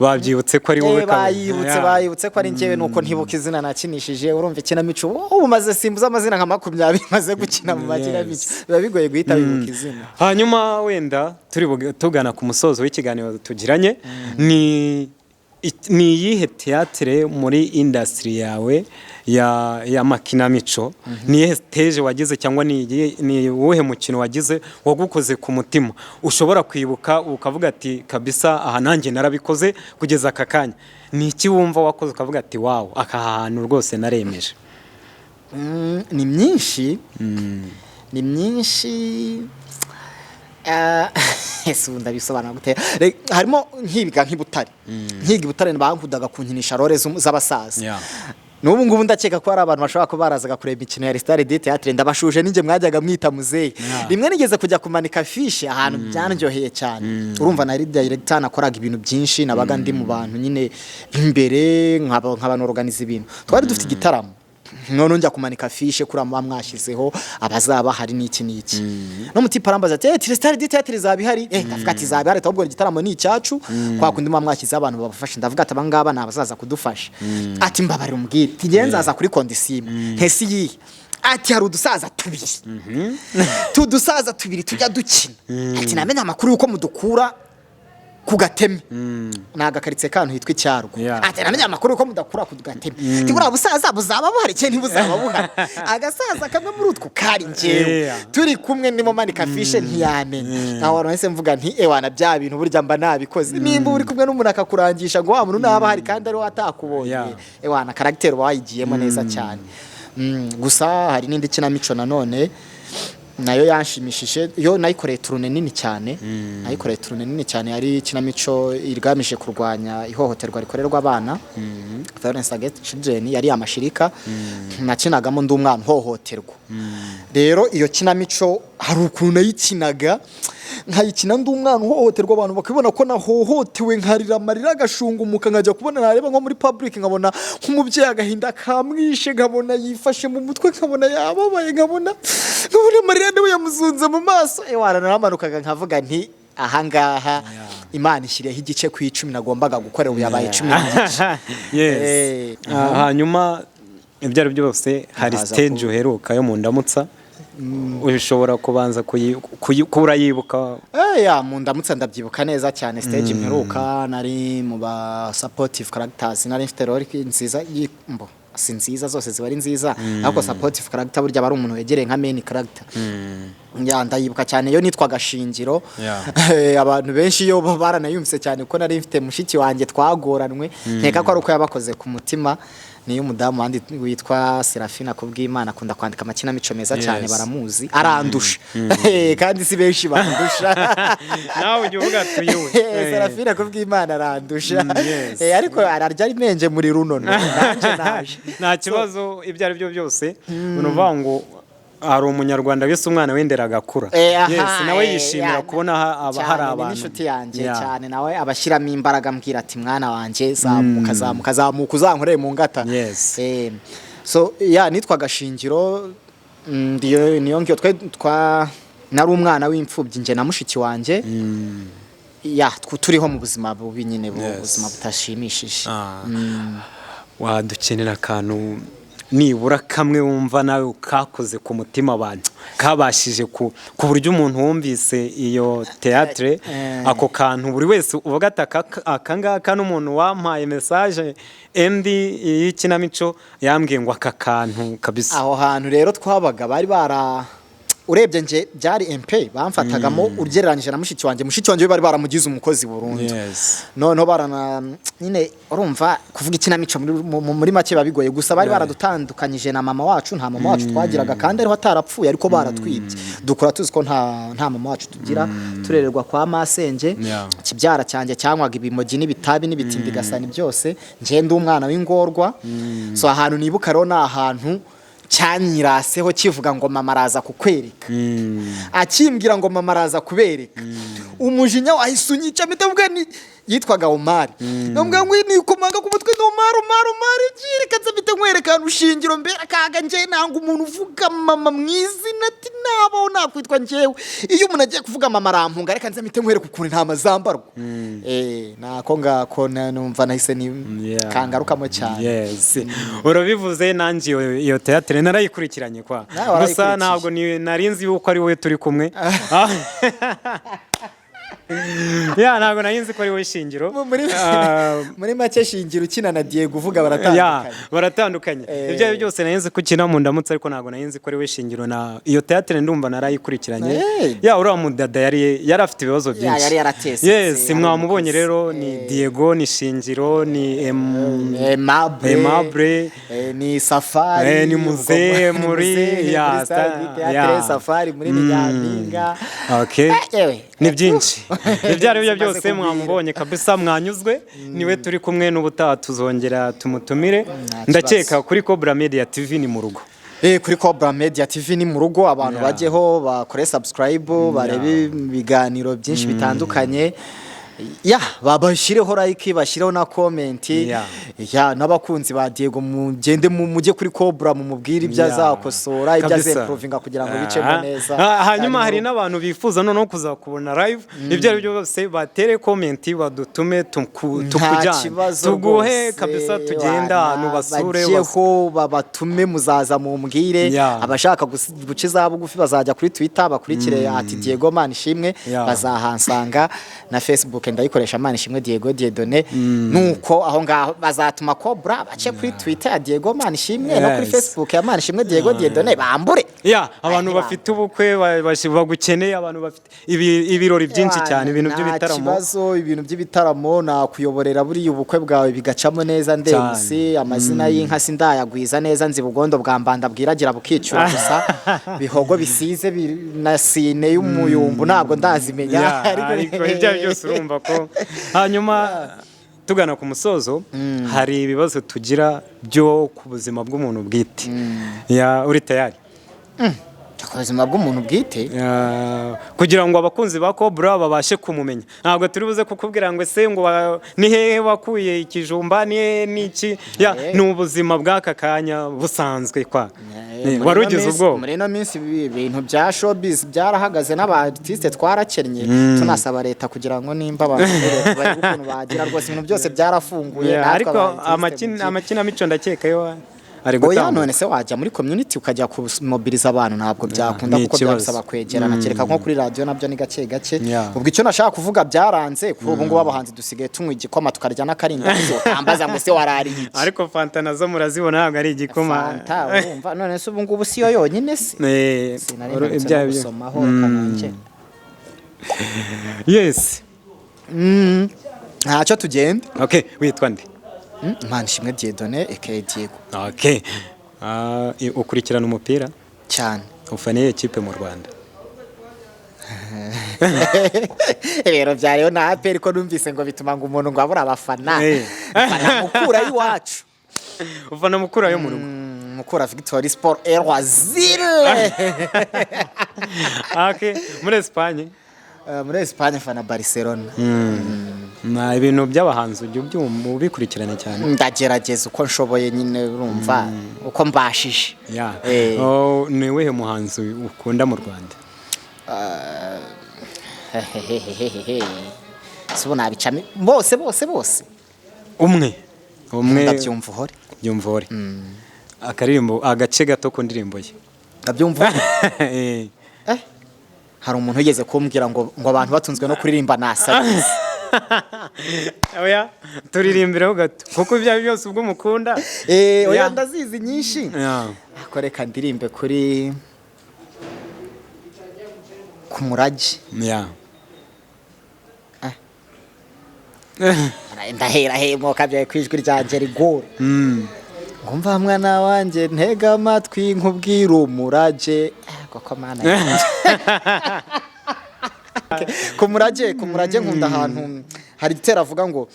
babyibutse ko ari wowe. Bayibutse. Bayibutse ko ari njyewe, nuko ntibuka izina nakinishije. Urumva ikinamico ubu maze simbuza amazina nka 20 maze gukina mu makinamico, biba bigoye guhita wibuka izina. Hanyuma wenda turi tugana ku musozo w'ikiganiro tugiranye, ni Ni iyihe théâtre muri industry yawe ya makinamico, ni iyihe stage wagize cyangwa ni uwuhe mukino wagize wagukoze ku mutima, ushobora kwibuka ukavuga ati: "Kabisa aha nanjye narabikoze kugeza aka kanya"? Ni iki wumva wakoze ukavuga ati: "Wow, aka hantu rwose naremeje"? Ni myinshi, ni myinshi. Ese ubu ndabisobanura gute? Harimo nkiga nk'i Butare, nkiga i Butare bankundaga kunkinisha role z'abasaza. N'ubu ngubu ndakeka ko hari abantu bashobora kuba barazaga kureba imikino ya Restare de Théâtre. Ndabashuje, ninjye mwajyaga mwita muzehe. Rimwe nigeze kujya kumanika affiche ahantu, byanryoheye cyane. Urumva nari director, nakoraga ibintu byinshi, nabaga ndi mu bantu nyine imbere, nkaba norganiza ibintu. Twari dufite igitaramo, none njya kumanika affiche kuri muba mwashyizeho abazaba hari n'iki n'iki, no mutipe arambaza ati: "Eh, Restare de Théâtre izaba ihari?" Eh, ndavuga ati: "Izaba ihari." Ahubwo igitaramo ni icyacu, kwa kundi muba mwashyizeho abantu babafasha. Ndavuga ati: "Abangaba ni abazaza kudufasha." Ati: "Mbabarira umbwire." Ati: "Nzaza kuri condition imwe." Ntese iyihe? Ati: "Hari udusaza tubiri, tudusaza tubiri tujya dukina." Ati: "Namenye amakuru y'uko mudukura ku Gateme, ni agakaritsiye kantu hitwa Icyarwa." Ati: "Namenye amakuru y'uko mudakura ku Gateme." Ati: "Buriya busaza buzaba buhari cyangwa ntibuzaba buhari?" Agasaza kamwe muri utwo kari njyewe. Turi kumwe, ndimo manika affiche, ntiyamenya aho hantu. Nahise mvuga nti: "Ewana, bya bintu burya mba nabikoze." Nimba uri kumwe n'umuntu akakurangisha ngo wa muntu naba ahari kandi ariwe atakubonye, ewana, caractère uba wayigiyemo neza cyane. Gusa hari n'indi kinamico nanone nayo yanshimishije. Yo nayikoreye tournée nini cyane, nayikoreye tournée nini cyane. Yari ikinamico igamije kurwanya ihohoterwa rikorerwa abana, violence against children, yari Amashirika. Nakinagamo ndi umwana uhohoterwa. Rero iyo kinamico hari ukuntu nayikinaga, nkayikina ndi umwana uhohoterwa, abantu bakabibona ko nahohotewe, nkarira amarira agashungumuka, nkajya kubona nareba nko muri public nkabona nk'umubyeyi agahinda kamwishe, nkabona yifashe mu mutwe, nkabona yababaye, nkabona amarira niwe yamuzunze mu maso. Ewana, naramanukaga nkavuga nti: "Ahangaha Imana ishyiriyeho igice ku 10 nagombaga gukorera, ubu yabaye 10 n'igice." Yes. Hanyuma ibyo ari byo byose hari Haza stage uheruka yo mu Ndamutsa, ushobora kubanza urayibuka? Ya, mu Ndamutsa ndabyibuka neza cyane. Stage mperuka nari mu ba supportive characters, nari mfite role nziza, mbo si nziza, zose ziba ari nziza, ariko supportive character burya aba ari umuntu wegereye nka main character. Ya, ndayibuka cyane, yo nitwaga Shingiro. Abantu benshi yo baranayumvise cyane kuko nari mfite mushiki wanjye twagoranwe, nkeka ko ari uko yabakoze ku mutima. Niyo umudamu wandi witwa Serafina Kubwimana, akunda kwandika amakinamico meza cyane. Baramuzi, arandusha kandi si benshi bandusha. Nawe ujya uvuga ati uyu we. Serafina Kubwimana arandusha. Yes. Ariko ararya ari menje muri runo nanjye naje. Nta kibazo, ibyo ari byo byose ni ukuvuga ngo hari umunyarwanda wese umwana wendera agakura. Aha, yes, nawe yishimira kubona aba cyane, hari ni abantu n'inshuti yanjye cyane, nawe abashyiramo imbaraga, ambwira ati: "Mwana wanjye, zamuka, zamuka, zamuka, uzankorere mu ngata." So ya, nitwaga Shingiro. Niyo ngiyo twe twa nari umwana w'imfubyi, njye na mushiki wanjye. Ya, turiho mu buzima bubi nyine, ubuzima butashimishije. Wadukenera akantu nibura kamwe wumva nawe kakoze ku mutima abantu, kabashije ku buryo umuntu wumvise iyo théâtre, ako kantu buri wese uvuga ati: "Aka ngaka n'umuntu wampaye message endi y'ikinamico yambwiye ngo aka kantu kabisa." Aho hantu rero twabaga bari bara, urebye nje byari MP bamfatagamo ugereranyije na mushiki wanjye. Mushiki wanjye we bari baramugize umukozi burundu. Noneho barana nyine, urumva kuvuga ikinamico muri make biba bigoye. Gusa bari baradutandukanyije na mama wacu, nta mama wacu twagiraga, kandi ariho atarapfuye, ariko baratwibye, dukura tuzi ko nta mama wacu tugira, turererwa kwa masenge. Ikibyara cyanjye cyanywaga ibimogi n'ibitabi n'ibitindi gasani byose, njye ndi umwana w'ingorwa. So ahantu nibuka rero ni ahantu cyanyiraseho kivuga ngo: "Mama araza kukwereka." Akimbwira ngo: "Mama araza kubereka," umujinya wahise unyica, mpita mvuga ni yitwaga Omari, ndamubwira ngo nikomanga ku mutwe ni Omari, Omari, Omari, reka nze mpite nkwereka ahantu Shingiro mbere akaga. Njye nanga umuntu uvuga mama mu izina, ati nabaho nakwitwa njyewe, iyo umuntu agiye kuvuga mama arampunga, reka nze mpite nkwereka ukuntu intama zambarwa. Nako ngako numva nahise ni kangarukamo cyane. Yes. Urabivuze, nanjye iyo théâtre narayikurikiranye kwa. Nawe gusa warayikurikiye. Ntabwo nari nzi yuko ari wowe turi kumwe. Ya, ntabwo nari nzi ko ari we Shingiro. Ah, Muri make, Shingiro ukina na Diego uvuga ya baratandukanye. Baratandukanye. Ibyo ari byo byose, nari nzi ko ukina mu Ndamutse, ariko ntabwo nari nzi ko ari we Shingiro. Na iyo théâtre ndumva narayikurikiranye. Ya, uriya mudada yari afite ibibazo byinshi. Yari yaratesetse, Yes. yari Mwamubonye. umukozi. Rero ni Diego, ni Shingiro, ni Aimable. Aimable. Ni Safari. Ni Muzehe Ubwo muri Muzehe ya, muri Star Theatre, Safari muri ni Nyampinga. Okay. Yewe. Ni byinshi. Ibyo ari byo Zimaze byose, kugwira. mwamubonye kabisa, mwanyuzwe, niwe turi kumwe. N'ubutaha tuzongera tumutumire. Nta Ndakeka kibazo. kuri Cobra Media TV ni mu rugo. Kuri Cobra Media TV ni mu rugo. Abantu bajyeho bakore subscribe, barebe ibiganiro byinshi bitandukanye. Ya, babashyireho like, bashyireho na comment. Ya, n'abakunzi ba Diego mugende mujye kuri Cobra mumubwire ibyo azakosora, ibyo azimprovinga kugira ngo bicemo neza. Ah, hanyuma Ari hari mu rugo. n'abantu bifuza noneho kuzakubona live. Ibyo ari byo byose, batere comment, badutume Nta tukujyane, kibazo tuguhe rwose, kabisa, tugenda ahantu basure. Bajyeho babatume, muzaza mumbwire. Abashaka guca iza bugufi bazajya kuri Twitter bakurikire @DiegoManishimwe, bazahansanga. Na Facebook ndayikoresha, Manishimwe Diego Dieudonné. Nuko aho ngaho bazatuma Cobra bace kuri Twitter ya Diego Manishimwe no kuri Facebook ya Manishimwe Diego Dieudonné, bambure. Ya, abantu Ay, bafite ubukwe bagukeneye, abantu bafite ibirori byinshi cyane, ibintu Nta by'ibitaramo. kibazo, ibintu by'ibitaramo nakuyoborera buriya ubukwe bwawe bigacamo neza. Ndemusi amazina y'inka sindayagwiza neza, nzi Bugondo bwa Mbanda bwiragira bukicura gusa, bihogo bisize na sine y'umuyumbu ntabwo ndazimenya. Ya, ariko ibyo ari byo byose urumva ko hanyuma tugana ku musozo, hari ibibazo tugira byo ku buzima bw'umuntu bwite. Ya, uri tayari? Ku buzima bw'umuntu bwite? Ya, kugira ngo abakunzi ba Cobra babashe kumumenya. Ntabwo turi buze kukubwira ngo ese ngo ni hehe wakuye ikijumba, ni hehe n'iki. Ya, ni ubuzima bw'aka kanya busanzwe kwa Muri wari ino ugize ubwoba. Muri ino minsi ibintu bya showbiz byarahagaze, n'aba artiste twarakennye. Tunasaba leta kugira ngo nimba abantu barebe ukuntu bagira rwose, ibintu byose byarafunguye. Ya, Natwe ariko aba artiste amakinamico ndakeka yo ari Oya, gutambuka. none se wajya muri community ukajya kumobiliza abantu? Ntabwo byakunda Ni kuko ikibazo. byagusaba kwegerana, kereka nko kuri radiyo, nabyo ni gake gake. Ubwo icyo nashaka kuvuga, byaranze. Kuri ubu ngubu abahanzi dusigaye tunywa igikoma, tukarya n'akarindazi. Utambaza ngo se warariye iki? Ariko fanta nazo murazibona, ntabwo ari igikoma. Fanta, urumva, none se ubu ngubu siyo yonyine se? Sinari mperutse no gusomaho, reka nongere. Yes. Ntacyo, tugenda. Okay, witwa nde? Manishimwe Dieudonné aka Diego. Okay. Ah, ukurikirana umupira? Cyane. Ufana iyihe kipe mu Rwanda? Ibiro bya Rayon na APR, ko numvise ngo bituma ngo umuntu ngo abura abafana. Mfana Mukura y'iwacu. Ufana Mukura yo mu rugo? Mukura Victory Sport Erwazile. Okay, muri Espagne? Muri Espagne mfana Barcelona. Na ibintu by'abahanzi ujya ubyumva, ubikurikirana cyane? Ndagerageza uko nshoboye nyine, urumva, uko mbashije. Oh, ni uwuhe muhanzi ukunda mu Rwanda? Hehehehehe. Si ubu nabicamo bose bose bose? Umwe umwe. Ndabyumva uhore. Byumva uhore. Akaririmbo, agace gato ku ndirimbo ye. Ndabyumva uhore. Hari umuntu wigeze kumbwira ngo abantu batunzwe no kuririmba nasabize. Oya, turirimbiraho gato, kuko ibyo ari byo byose ubwo mukunda. Oya, ndazizi nyinshi. Ariko reka ndirimbe kuri ku murage. Ah. Ndahera he mwoka byawe ku ijwi ryanjye rigora? Ngumva mwana wanjye, ntega amatwi nkubwira umurage. Ah, koko mana yanjye. Ku murage nkunda ahantu hari igitero avuga ngo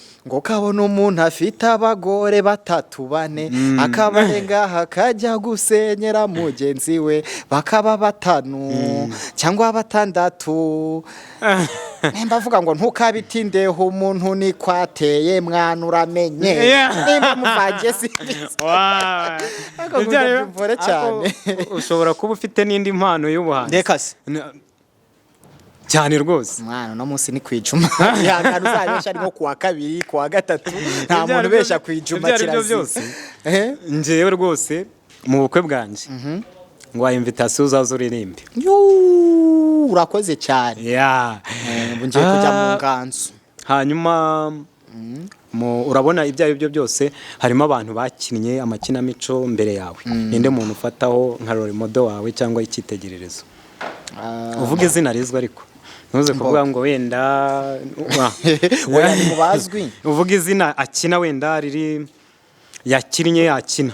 kabona umuntu afite abagore batatu bane, akabarenga akajya gusenyera mugenzi we, bakaba batanu cyangwa batandatu. Nimba avuga ngo ntukabitindeho, umuntu niko ateye mwana, uramenye. Nimba muvangiye simbizi. Ariko Ibyo ari byo- nkunda byumvore cyane. Ariko ushobora kuba ufite n'indi mpano y'ubuhanzi. Reka se. Cyane rwose. Mwana, uno munsi ni ku ijuma. Ihangane, uzabesha ari nko kuwa kabiri, kuwa gatatu. Nta Ibyo muntu ari byo- ubesha ku ijuma. Ibyo ari byo Kirazira. byose, njyewe rwose mu bukwe bwanjye ngo invitation, uzaze uririmbe. Yuuu. Urakoze cyane. Ubu ngiye kujya mu nganzo. Hanyuma urabona ibyo ari byo byose, harimo abantu bakinnye amakinamico mbere yawe. Ninde muntu ufataho nka role model wawe cyangwa icyitegererezo? Uvuga izina rizwi, ariko ntuze kuvuga ngo wenda Oya, ni mu bazwi. Uvuga izina akina, wenda riri yakinnye, yakina.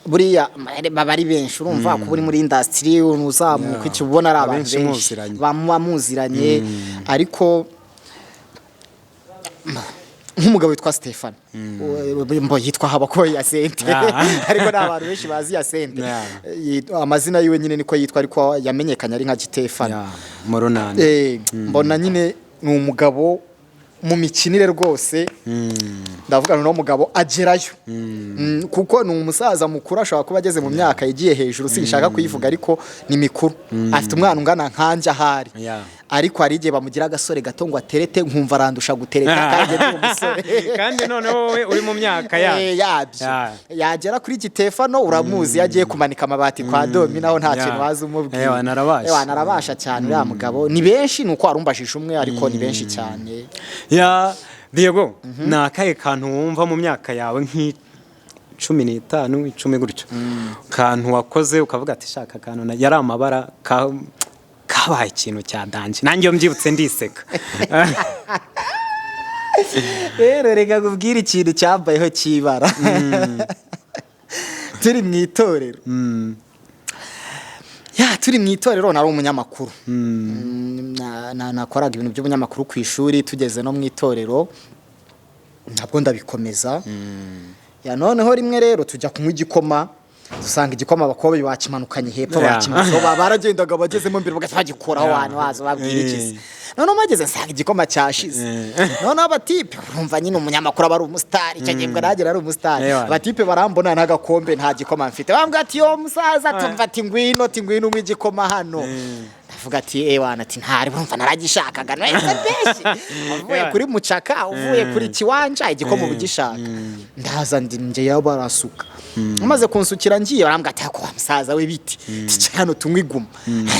Buriya baba ari benshi, urumva kuba uri muri industry uzamuka, icyo ubona ari abantu Abenshi benshi muziranye. Muba muziranye, ariko nk'umugabo witwa Stefan, mbo yitwa Habakuba Yasente, ariko ni abantu benshi bazi Yasente. Amazina yiwe nyine niko yitwa, ariko yamenyekanye ari nka Gitefano. Yeah, Murunani. Mbona nyine ni umugabo mu mikinire rwose, ndavuga noneho umugabo agerayo, kuko ni umusaza mukuru, ashobora kuba ageze mu myaka igiye hejuru, sinshaka kuyivuga ariko ni mikuru, afite umwana ungana nkanjye ahari, ariko hari igihe bamugira agasore gato ngo aterete, nkumva arandusha gutereta kandi ndi umusore. Kandi noneho wowe uri mu myaka yabyo. Yagera kuri Gitefano, uramuzi, iyo agiye kumanika amabati kwa Domi naho nta kintu waza umubwira. Ewa, narabasha. Ewa, narabasha cyane uriya mugabo. Ni benshi, ni uko warumbajije umwe, ariko ni benshi cyane. Ya Diego, ni akahe kantu wumva mu myaka yawe nk'15, 10 gutyo, kantu wakoze ukavuga ati: "Shaka akantu yari amabara kabaye ikintu cya danger, nanjye iyo mbyibutse ndiseka"? Rero reka nkubwire ikintu cyambayeho cy'ibara turi mu itorero. Ya, turi mu itorero, nari umunyamakuru. Nakoraga ibintu by'ubunyamakuru ku ishuri, tugeze no mu itorero ntabwo ndabikomeza. Ya, noneho rimwe rero tujya kunywa igikoma, dusanga igikoma abakobwa bakimanukanye hepfo, bakimanutseho, baragendaga bagezemo imbere bagahita bagikuraho. Wantu waza babwira iki se? Noneho mageze nsanga igikoma cyashize. Noneho abatipe, urumva nyine umunyamakuru aba ari umusitari icyo gihe, mbwo nagera ari umusitari. Abatipe barambona n'agakombe, nta gikoma mfite, bambwira ati: "Yo musaza," tumva ati: "Ngwino," ati: "Ngwino unywe igikoma hano." Ndavuga ati: "Ewana," ati: "Ntari," urumva naragishakaga nahise beshi uvuye kuri mucaka, uvuye kuri kiwanja, igikoma uba ugishaka. Ndaza ndi njyeyo, barasuka, maze kunsukira ngiye, barambwira ati: "Ako wa musaza we, biti ticara hano tunywe iguma."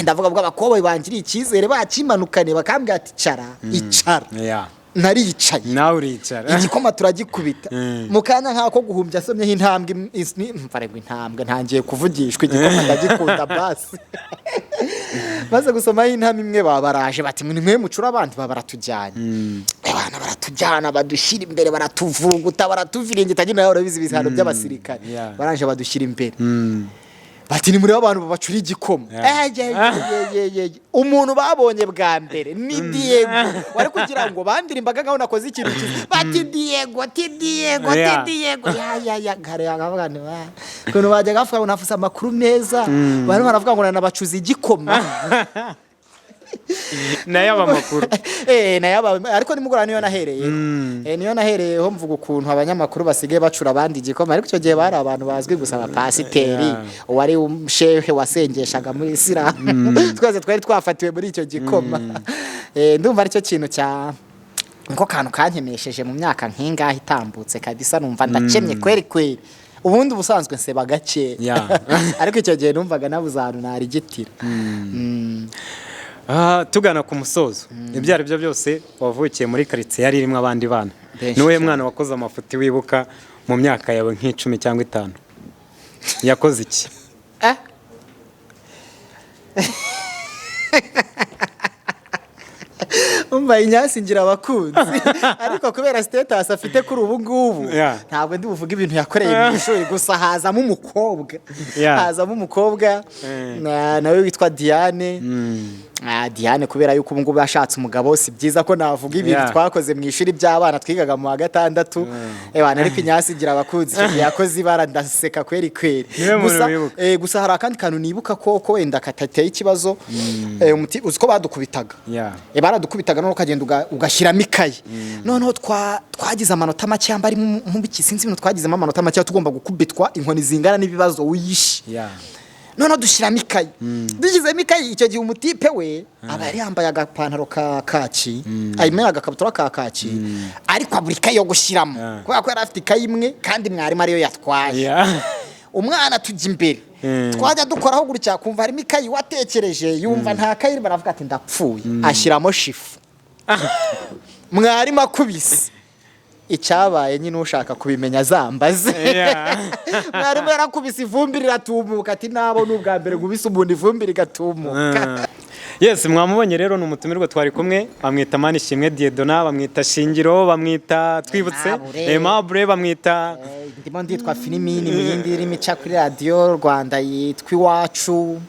Ndavuga bwo abakobwa bangiriye icyizere, bakimanukane, bakambwira ati: "Icara, icara." Naricaye. Nawe uricara. Igikoma turagikubita. Mu kanya nk'ako guhumbya, asomyeho intambwe mva ngo intambwe, ntangiye kuvugishwa, igikoma ndagikunda basi. Maze gusomaho intambwe imwe, baba baraje bati: "Mwe mucura abandi." Baba baratujyanye. Abana baratujyana, badushyira imbere, baratuvuguta, baratuviringita nyine, nawe urabizi ibihano by'abasirikare. Baraje badushyira imbere, bati: "Ni muri abantu babacura igikoma." Eh, ye, ye, ye, ye, ye. Umuntu babonye bwa mbere ni Diego wari kugira ngo bandirimbaga nkaho nakoze ikintu cyiza, bati: "Diego," ati: "Diego," ati: "Diego." Ya ya ya, ngare nkavuga nti: "Wa ukuntu bajyaga bavuga ngo navuze amakuru meza, barimo baravuga ngo nanabacuza igikoma." Nayo aba amakuru. Nayo ariko nimugoroba niyo nahereye, niyo nahereyeho mvuga ukuntu abanyamakuru basigaye bacura abandi igikoma, ariko icyo gihe bari abantu bazwi gusa, abapasiteri, uwari shehe wasengeshaga muri Isilamu, twese twari twafatiwe muri icyo gikoma. Ndumva aricyo kintu cya niko kantu kankemesheje mu myaka nk'ingahe itambutse kabisa, numva ndakemye kweri kweri. Ubundi ubusanzwe nseba gake, ariko icyo gihe numvaga nabuze ahantu narigitira. Tugana ku musozo, ibyo ari byo byose wavukiye muri karitsiye yari irimo abandi bana. Benshi Niwe cyane. mwana wakoze amafuti wibuka mu myaka yawe nk'10 cyangwa 5, yakoze iki? Eh? Umva, inyasi ngira abakunzi, ariko kubera status afite kuri ubu ngubu, ntabwo ndi buvuge ibintu yakoreye mu ishuri, gusa hazamo umukobwa, hazamo umukobwa nawe witwa Diane. Diane, kubera yuko ubu ngubu yashatse umugabo, si byiza ko navuga ibintu twakoze mu ishuri by'abana twigaga mu wa gatandatu. Ewana, ariko inyasi ngira abakunzi icyo gihe yakoze ibara, ndaseka kweri kweri. Niwe muntu Gusa wibuka. Gusa hari akandi kantu nibuka ko wenda katateye ikibazo. Uzi ko badukubitaga? Baradukubitaga, noneho ukagenda ugashyiramo ikayi. Noneho twagize amanota make, yamba ari mu biki, sinzi ibintu twagizemo amanota make, tugomba gukubitwa inkoni zingana n'ibibazo wishe. Noneho dushyiramo ikayi, dushyizemo ikayi, icyo gihe umutipe we aba yari yambaye agapantaro ka kaki, ayimena agakabutura ka kaki, ariko abura ikayi yo gushyiramo, kubera ko yari afite ikayi imwe kandi mwarimu ariyo yatwaye. Umwana tujya imbere. Twajya dukoraho gutya, kumva harimo ikayi, watekereje yumva nta kayi irimo, aravuga ati: "Ndapfuye." Ashyiramo chiffon. Mwarimu akubise, icyabaye nyine, ushaka kubimenya azambaze. Mwarimu yarakubise, ivumbi riratumuka, ati: "Nabo ni ubwa mbere nkubise umuntu ivumbi rigatumuka." Yes, mwamubonye rero, ni umutumirwa twari kumwe. Bamwita Manishimwe Dieudonné, bamwita Shingiro, bamwita, twibutse? Aimable. Aimable, bamwita Ndimo nditwa Filimini mu yindi irimo ica kuri Radiyo Rwanda yitwa Iwacu.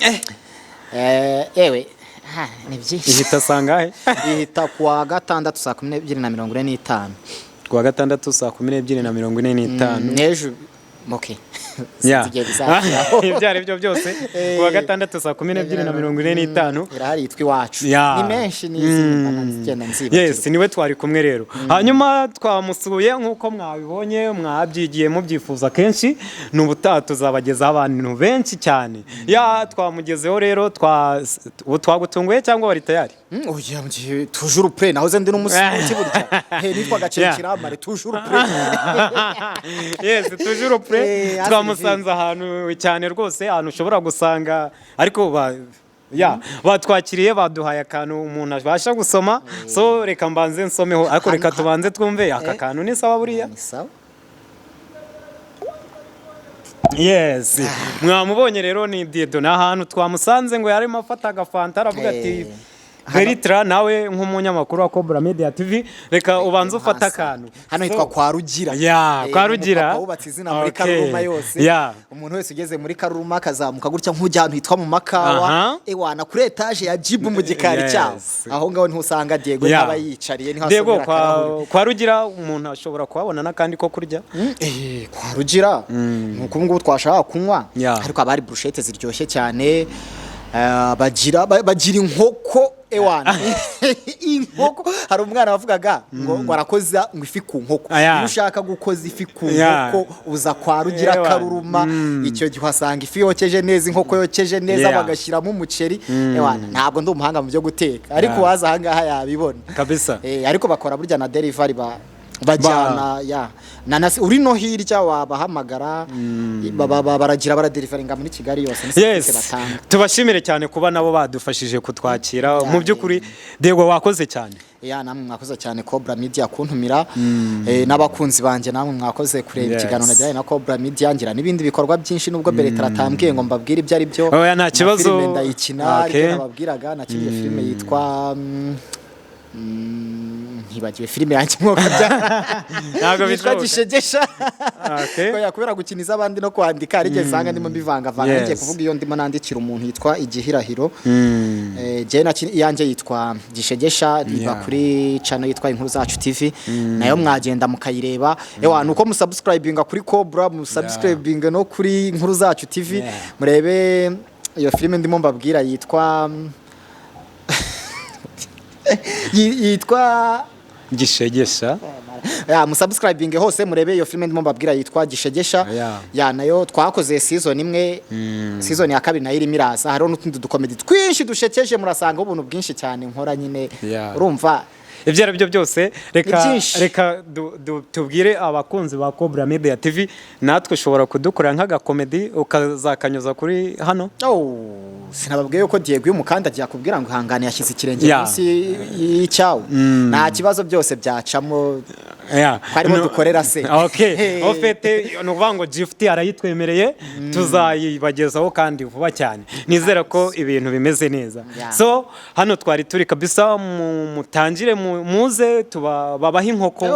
Ewe ha, ni byinshi. Ihita sangahe? Ihita kuwa gatandatu saa 12:45. Kuwa gatandatu saa 12:45. N'ejo, okay. Sinzi igihe bizashyiraho. Ibyo ari byo byose, kuwa gatandatu saa 12:45. Irahari, yitwa Iwacu. Ni menshi n'izindi mbona zigenda nzibagirwa. Yes, niwe twari kumwe rero. Hanyuma twamusuye nk'uko mwabibonye, mwabyigiye, mubyifuza kenshi. Ni ubutaha tuzabagezaho abantu benshi cyane. Ya, twamugezeho rero. Ubu twagutunguye cyangwa wari tayari? Oya, ngiye toujours prêt. Nahoze ndi n'umusikuti burya. He, nitwaga Cekiramare, toujours prêt. Yes, toujours prêt. Twamusanze ahantu cyane rwose, ahantu ushobora gusanga, ariko ya batwakiriye, baduhaye akantu umuntu abasha gusoma. So reka mbanze nsomeho, ariko reka tubanze twumve aka kantu. Ni sawa buriya? Ni sawa. Yes, mwamubonye rero, ni Dieudonné. Ahantu twamusanze ngo yarimo afata agafanta, aravuga ati: "Beritra, nawe nk'umunyamakuru wa Cobra Media TV, reka ubanze ufate akantu." Hano hitwa kwa Rugira. Ya, kwa Rugira. Umupapa wubatse izina muri Karuruma yose. Umuntu wese ugeze muri Karuruma akazamuka gutya, nk'ujya ahantu hitwa mu Makawa, ewana, kuri etaje ya Jibu mu gikari cyaho, aho ngaho niho usanga Diego aba yiyicariye, niho Diego, asomera akarahuri. kwa Rugira umuntu ashobora kuhabona n'akandi ko kurya? Kwa Rugira ni uku ngubu twashaka kunywa, ariko haba hari brochette ziryoshye cyane. Bagira inkoko, ewana, inkoko. Hari umwana wavugaga ngo arakoza ngo ifi ku nkoko. Iyo ushaka gukoza ifi ku nkoko, uza kwa Rugira. Karuruma, icyo gihe uhasanga ifi yokeje neza, inkoko yokeje neza, bagashyiramo umuceri. Ewana, ntabwo ndi umuhanga mu byo guteka, ariko uwaza ahangaha yabibona. Kabisa. Ariko bakora burya na delivery, bajyana ya nanasi. Uri no hirya wabahamagara, baragira, baradeliveringa muri Kigali yose, ni serivisi batanga. Tubashimire cyane kuba nabo badufashije kutwakira. Mu by'ukuri, Diego, wakoze cyane. Ya, namwe mwakoze cyane, Cobra Media, kuntumira. N'abakunzi banjye, namwe mwakoze kureba ikiganiro nagiranye na Cobra Media. Ngira n'ibindi bikorwa byinshi, nubwo Bertrand atambwiye ngo mbabwire ibyo ari byo. Oya, nta Na kibazo. filime ndayikina, ariko nababwiraga, nakiniye filime yitwa ntibagiwe filime yanjye, mwuka bya Ntabwo yitwa bishoboka. Gishegesha. Oya, kubera gukina abandi no kwandika, hari igihe usanga ndimo mbivangavanga. Ngiye kuvuga iyo ndimo nandikira umuntu yitwa Igihirahiro. Jye iyanjye yitwa Gishegesha, iba kuri channel yitwa Inkuru Zacu TV, nayo mwagenda mukayireba. Ewa, nuko musubscribinga kuri Cobra, musubscribinga no kuri Inkuru Zacu TV, murebe iyo filime ndimo mbabwira yitwa yitwa Gishegesha. Ya, musubscribinge hose, murebe iyo filime ndimo mbabwira yitwa Gishegesha. Ya, nayo twakoze season imwe, season ya kabiri nayo irimo iraza. Hariho n'utundi dukomedi twinshi dushekeje, murasanga ubuntu bwinshi cyane nkora nyine. Urumva? Ibyo ari byo byose, reka Ni byinshi. reka tubwire abakunzi ba Cobra Media TV, natwe ushobora kudukorera nk'agakomedi ukazakanyuza kuri hano. Oh, sinababwiye ko Diego iyo umukandagiye akubwira ngo ihangane, yashyize ikirenge munsi y'icyawo? Nta kibazo, byose byacamo. Ko arimo dukorera se. Okay, au fait, ni ukuvuga ngo gift arayitwemereye, tuzayibagezaho kandi vuba cyane. Nizera ko ibintu bimeze neza. So hano twari turi kabisa, mutangire muze babahe inkoko,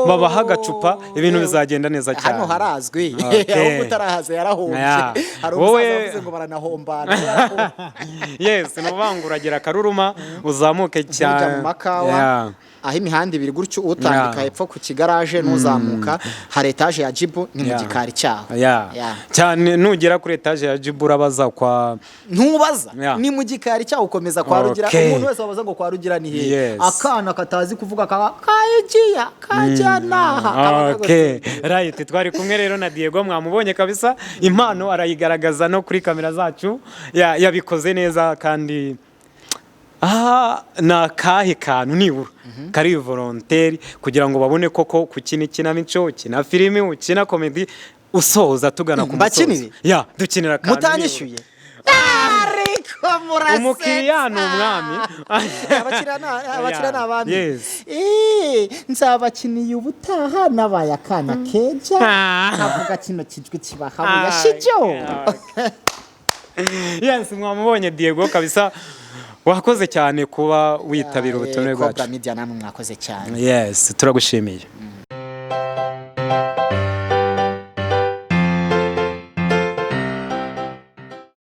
babaha agacupa, ibintu bizagenda neza cyane. Hano harazwi. Ahubwo utarahaza yarahombye. Hari umusaza wavuze ngo baranahombana. Yes, ni ukuvuga ngo uragera Akaruruma, uzamuke ujya cyane mu Makawa, aho imihanda ibiri gutyo, utambika hepfo ku kigaraje n'uzamuka, hari etaje ya Jibu, ni mu gikari cyaho. Cyane, nugera kuri etaje ya Jibu urabaza kwa Ntubaza, ni mu gikari cyaho, ukomeza kwa Rugira. Umuntu wese wabaza ngo kwa Rugira ni hehe, akana katazi kuvuga kaba kayigiya kajya naha kaba Okay. Right, twari kumwe rero na Diego, mwamubonye kabisa, impano arayigaragaza no kuri kamera zacu. Yabikoze neza. Kandi aha ni akahe kantu nibura kari volontaire kugira ngo babone koko ukina ikinamico, ukina filimi, ukina komedi? Usoza, tugana ku musozo. Mbakinire? Ya, dukinira akantu. Mutanyishyuye, ariko murasetsa. Umukiriya ni umwami. Abakiriya ni abami. Yes. Nzabakiniye ubutaha nabaye akana keja, nkavuga kino kijwi kibahabuya shijyo. Yes, mwamubonye Diego kabisa. Wakoze cyane kuba witabira ubutumire Cobra bwacu. Media, namwe mwakoze cyane. Yes, turagushimiye.